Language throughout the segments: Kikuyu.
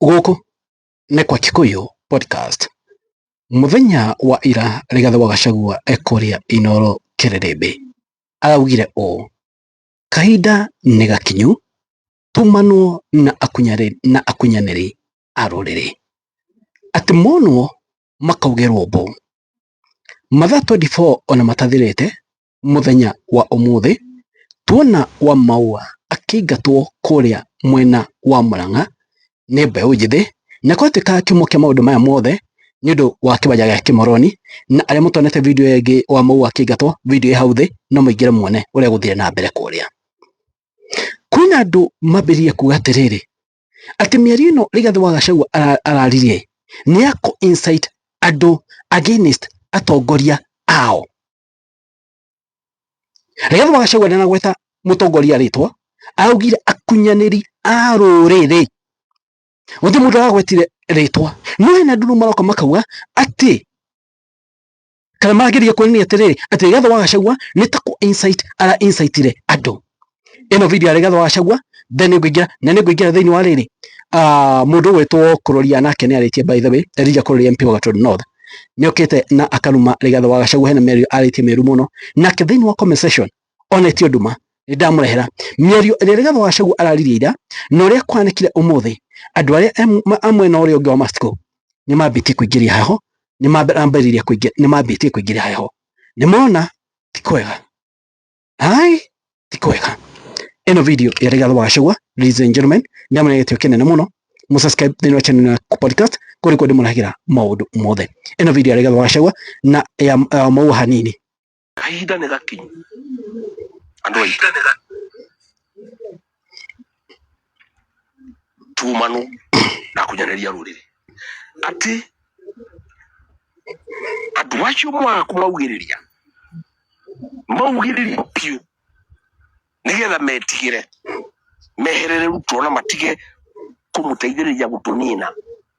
Gũkũ nĩ kwa Kikuyu Podcast. Mũthenya wa ira Rigathĩ wa Gachagua e kũrĩa Inooro Kĩrĩrĩmbĩ araugire ũũ, kahinda nĩ gakinyu tumanwo na akunyanĩri a rũrĩrĩ, atĩ monwo makaugĩrwo mbu. Mathaa 24 ona matathirĩte mũthenya wa ũmũthĩ tuona wa Maua akĩingatwo kũrĩa mwena wa Murang'a nĩ mbeũ njĩthĩ, na kwatuĩka kĩhumo kĩa maũndũ maya mothe nĩ ũndũ wa kĩwanja gĩa Kĩmoroni, na arĩa mũtonete video ĩngĩ wa Maua akĩingatwo, video ĩ hau thĩ no mũingĩre muone ũrĩa gũthire na mbere kũrĩa. Kwĩna andũ mambĩrĩria kuga atĩrĩrĩ, atĩ mĩario ĩno Rigathĩ wa Gachagua araririe nĩ ya kũ incite andũ against atongoria ao. Rigathĩ wa Gachagua ndanagweta mũtongoria rĩtwa, araugire akunyanĩri a rũrĩrĩ. Gũtirĩ mũndũ aragwetire rĩtwa, no hena andũ rĩu maroka makauga atĩ kana marageria kuonania atĩrĩrĩ atĩ Rigathĩ wa Gachagua nĩ ta kũ incite ara incitire andũ. Ĩno video ya Rigathĩ wa Gachagua then nĩngũingĩra na nĩngũingĩra thĩinĩ wa rĩrĩ mũndũ ũgwĩtwo Kuroria nake nĩ arĩtie, by the way, Elijah Kuroria MP wa Gatundu North nĩokĩte na akaruma Rigathĩ wa Gachagua, hena mĩario arĩtie mĩũru mũno, nake thĩinĩ wa comment section onetio nduma. Nĩ ndamũrehera mĩario ĩrĩa Rigathĩ wa Gachagua araririe ira na ũrĩa kwanĩkire ũmũthĩ andũ arĩa a mwena ũrĩa ũngĩ wa Mastico nĩ mambĩtie kũingĩria heho, nĩ mambĩrĩria kũingĩria, nĩ mambĩtie kũingĩria heho, nĩ mona ti kwega, ai ti kwega. Ĩno video ya Rigathĩ wa Gachagua, ladies and gentlemen, ndamũne gĩtĩo kĩnene mũno, mũsubscribe thĩinĩ wa channel ya podcast kũrĩ kuo ndĩmũrehagĩra maũndũ mothe. Ĩno video ya Rigathĩ wa Gachagua na ya Maua hanini. Kahinda nĩ gakinyu andũ aitũ tumanwo na kunyanĩria rũrĩrĩ atĩ andũ acio mwaga kũmaugĩrĩria maugĩrĩrio biũ nĩgetha metigĩre meherere Ruto na matige kũmũteithĩrĩria gũtũnina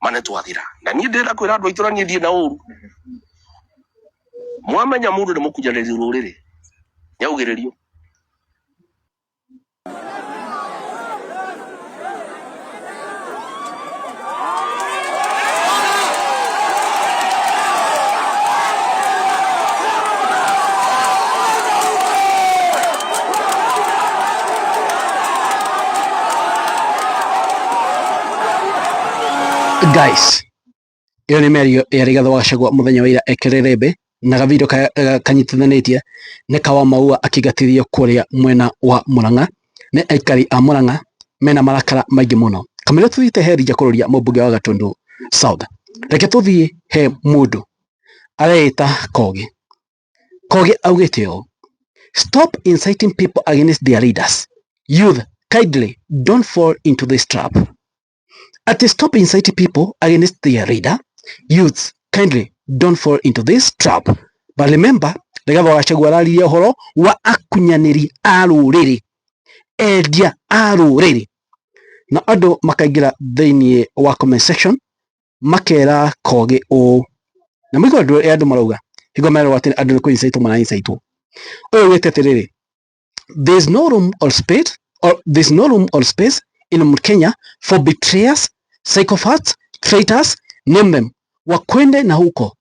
mane twathira. Na niĩ ndĩrenda kwĩra andũ aitũ na niĩ ndirĩ na ũru, mwamenya mũndũ nĩ mũkunyanĩri rũrĩrĩ nĩaugĩrĩrio. Guys, ĩyo nĩ mĩario ya Rigathĩ wa Gachagua mũthenya wa ira ekĩrĩrĩmbĩ na gavidio kanyitithanĩtie nĩ kawa Maua akĩingatithio kũrĩa mwena wa Murang'a nĩ aikari a Murang'a mena marakara maingĩ mũno. Kamũira tũthiĩte he Elijah Kururia mũmbunge wa Gatundu South, reke tũthiĩ he mũndũ areĩta Kogi. Kogi augĩte ũũ, stop inciting people against their leaders. Youth, kindly don't fall into this trap. At stop inciting people against their leader. Youths, kindly don't fall into this trap. But remember, Rigathĩ wa Gachagua araririe ũhoro wa akunyanĩri a rũrĩrĩ, endia a rũrĩrĩ, na andũ makaingĩra thĩinĩ wa comment section makera Kogi ũũ, na mũigua andũ andũ marauga hingo merwo atĩ andũ nĩ kũ incite mara incite. Ũyũ augĩte atĩrĩrĩ, there's no room or space, or there's no room or space in Kenya for betrayers, psychopaths, traitors, name them, wakwende na huko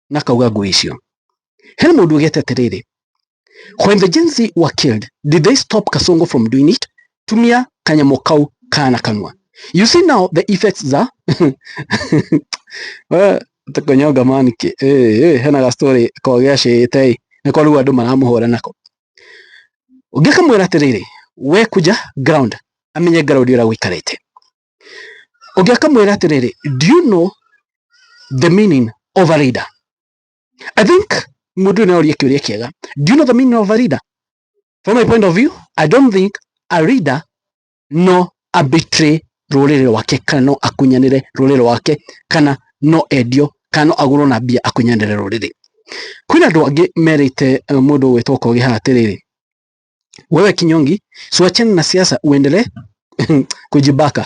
na kauga ngui icio. Hena mũndũ ugĩte atĩrĩrĩ, when the Gen Z were killed, did they stop Kasongo from doing it? Tumia kanyamũ kau kana kanua. You see now the effects za tũkũnyonga man ki hena ga story Kogi acĩte nĩko rĩu andũ maramũhũra nako. Ũngĩkamwĩra atĩrĩrĩ, we kuja ground, amenye ground ũrĩa gũikarĩte. Ũngĩkamwĩra atĩrĩrĩ, do you know the meaning of a leader? I think mũndũ ũyũ nĩorie kĩũria kĩega. Do you know the meaning of a leader? From my point of view, I don't think a leader no abetray rũrĩrĩ rwake kana no akunyanĩre rũrĩrĩ rwake kana no endio kana no agũrwo na mbia akunyanĩre rũrĩrĩ. Kwĩna andũ angĩ merĩte mũndũ ũgwĩtwo Kogi haha atĩrĩrĩ, wewe Kinyongi, si wachane na siasa uendelee kujibaka.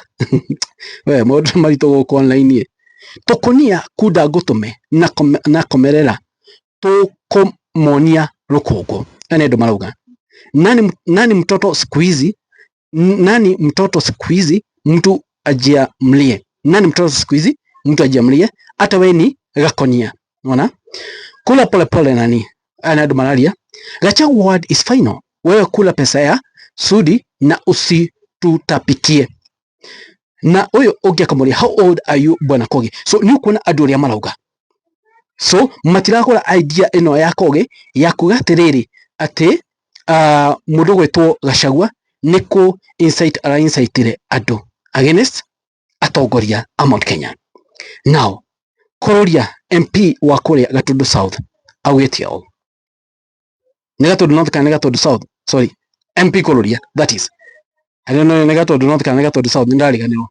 We maũndũ maritũ gũkũ online. Tũkũnia kunda ngũtũme na komerera tũkũmonia rũkũngũ. Aya nĩ andũ marauga nani, nani mtoto siku hizi, nani mtoto siku hizi mtu ajiamlie. Nani mtoto siku hizi mtu ajiamlie, hata we ni Gakonia. Unaona? Kula pole pole nani? Ana andu malaria. Gachagua word is final. Wewe kula pesa ya Sudi na usitutapikie. Na uyu ungi akamuria, "How old are you, bwana Kogi?" So ni ukuona andu uria marauga, so matiragura idea ino ya Kogi ya kuga atiriri ati mundu gwitwo Gachagua ni ku incite ara incitire andu against atongoria a Mount Kenya. Now Kururia, MP wa kuria Gatundu South, augite ũũ, nĩ Gatundu North kana nĩ Gatundu South? Sorry, MP Kururia, that is, I don't know nĩ Gatundu North kana nĩ Gatundu South, nĩ ndariganĩrwo.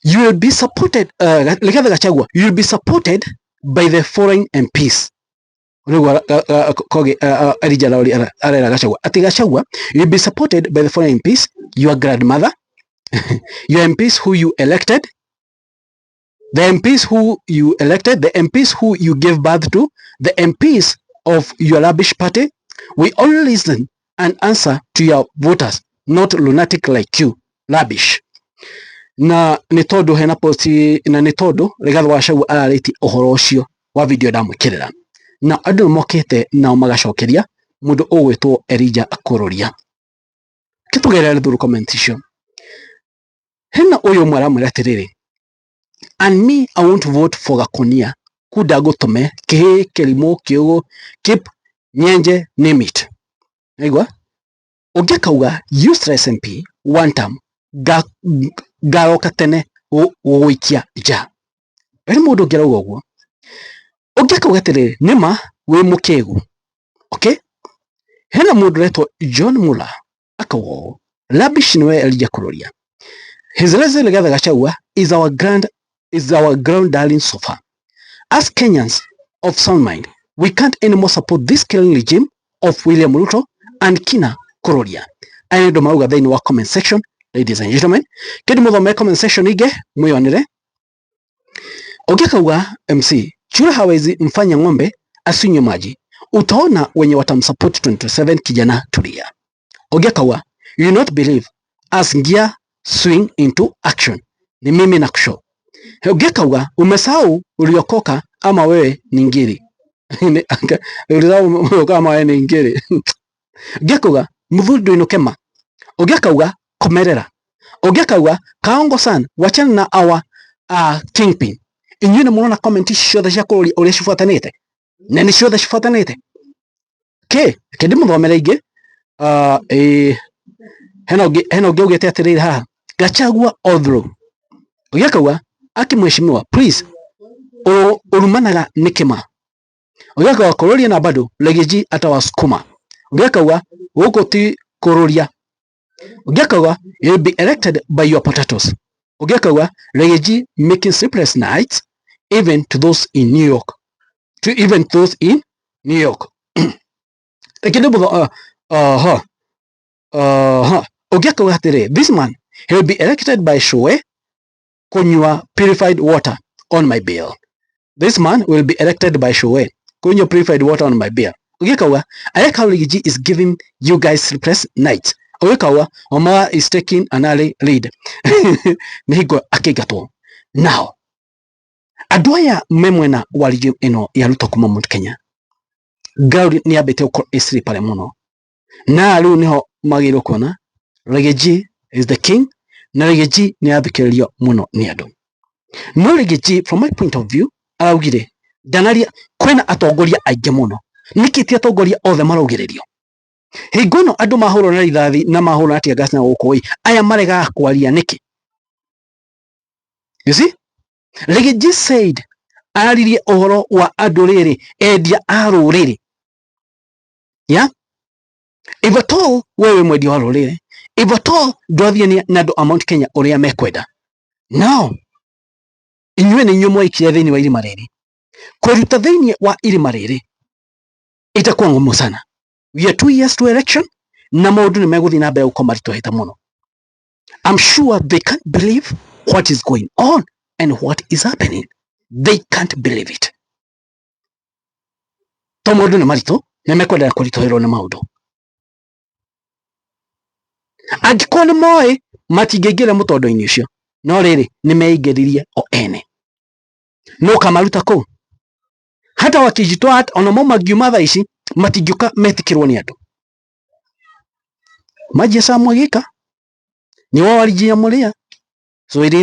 You will be supported, Rigathi Gachagua, you will be supported by the foreign MPs. Rĩu Kogi, Elijah Lauri arera Gachagua ati Gachagua, you will be supported by the foreign MPs, your grandmother, your MPs who you elected, the MPs who you elected, the MPs who you gave birth to, the MPs of your rubbish party. We only listen and answer to your voters, not lunatic like you. Rubbish. Na nĩ tondũ hena post, na nĩ tondũ Rigathi wa Gachagua ararĩtie ũhoro ũcio wa video ndamwĩkĩrĩra, na andũ nĩ mokĩte nao magacokeria mũndũ ũgwĩtwo Elijah Kururia. Kĩtũgerere through comment icio. Hena ũyũ ũmwe aramwĩra atĩrĩrĩ, "And me, I won't vote for Gakonia kunda ngũtũme kĩhĩ kĩrimũ kĩũgũ keep nyenje, name it." Aigua ũngĩ akauga, "Useless MP, one term ngaroka tene gũgũikia nja." Ĩrĩ mũndũ ũngĩ arauga ũguo. Ũngĩ akauga atĩrĩrĩ, nĩma wĩ mũkĩgu. Okay, hena mũndũ ũretwo John Muller akauga ũũ, "Rubbish nĩwe Elijah Kururia. His Excellency Rigathi Gachagua is our ground darling so far. As Kenyans of sound mind, we can't anymore support this killing regime of William Ruto and Kina Kururia." Aya nĩ andũ marauga thĩinĩ wa comment section, ladies and gentlemen. Kĩndũ mũthome comment section ingĩ mwĩyonere. Ũngĩ akauga, "MC Chura hawezi mfanya ng'ombe asinywe maji. Utaona wenye watamsupport 2027, kijana tulia." Ũngĩ akauga, "You will not believe as gear swing into action. Ni mimi na kushow." Ũngĩ akauga, "Umesahau uliokoka ama wewe ni ngiri? Ulisahau kama wewe ni ngiri?" Ũngĩ akauga, "Mũthuri ndũinũke ma." Ũngĩ akauga, "Komerera." Ũngĩ akauga, "Kaongo san, wachana na our kingpin." Inyuĩ nĩ mũrona comment ici ciothe cia kũrũria ũrĩa cibuatanĩte, na nĩ ciothe cibuatanĩte. Kĩ kĩndĩ mũthomere ingĩ. Hena ũngĩ augĩte atĩrĩrĩ haha, "Gachagua all through." Ũngĩ akauga, "Aki mheshimiwa, please, ũrumanaga nĩkĩ ma?" Ũngĩ akauga, "Kururia na bado Riggy G atawasukuma." Ũngĩ akauga, "Gũkũ ti kũrũria." Ũngĩ akauga, "You will be elected by your potatoes." Ũngĩ akauga, "Riggy G making sleepless nights even to those in New York, to even those in New York." Reke ndĩmũtho Ũngĩ akauga atĩrĩ, "This man, he will be elected by Shoe kunywa purified water on my bill. This man will be elected by Shoe kunywa purified water on my bill." Ũngĩ akauga, "I like how Riggy G is giving you guys sleepless nights." Ũngĩ akauga, "Omar is taking an early lead." Nĩ hingo akĩingatwo. Now andũ aya me mwena wa regime ĩno ya Ruto kuma Mount Kenya, ground nĩ yambĩte gũkorwo ĩ slippery mũno, na rĩu nĩho magĩrĩirwo kuona Riggy G is the king, na Riggy G nĩ athikĩrĩrio mũno nĩ andũ. No Riggy G, from my point of view, araugire ndanaria kwĩna atongoria aingĩ mũno. Nĩkĩ ti atongoria othe maraugĩrĩrio? Hingo ĩno andũ mahũrwo na rithathi na mahũrwo na tear gas na gũkũ ĩ, aya maregaga kwaria nĩkĩ? You see, Riggy G said aririe ũhoro wa andũ rĩrĩ endia a rũrĩrĩ. Yeah, if at all wewe mwendia wa rũrĩrĩ, if at all ndwathiania na andũ a Mount Kenya ũrĩa mekwenda, now inyuĩ nĩ inyuĩ mwaikire thĩinĩ wa irima rĩrĩ. Kwĩruta thĩinĩ wa irima rĩrĩ itakuwa ngumu sana. We are 2 years to election, na maũndũ nĩ megũthiĩ na mbere gũkorwo maritũhĩte mũno. I'm sure they can't believe what is going on and what is happening. They can't believe it to maũndũ nĩ maritũ, nĩ mekwendaga kũritũhĩrwo nĩ maũndũ. Angĩkorwo nĩ moĩ matingĩingĩra mũtondo-inĩ ũcio. No rĩrĩ nĩ meingĩririe o ene, no kamaruta kũu hata wakijitoa, ona mo mangiuma thaa ici matingĩũka metĩkĩrwo nĩ andũ. Maji yashamwagika, ni wao walijiamulia. So it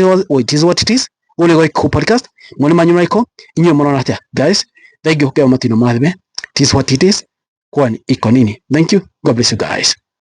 is what it is. Ũyũ nĩ Gĩkũ Podcast, mwene manyu Michael. Inyuĩ mũrona atĩa guys? Thank you, Ngai matino marathime. It is what it is, kwani iko nini? Thank you, God bless you guys.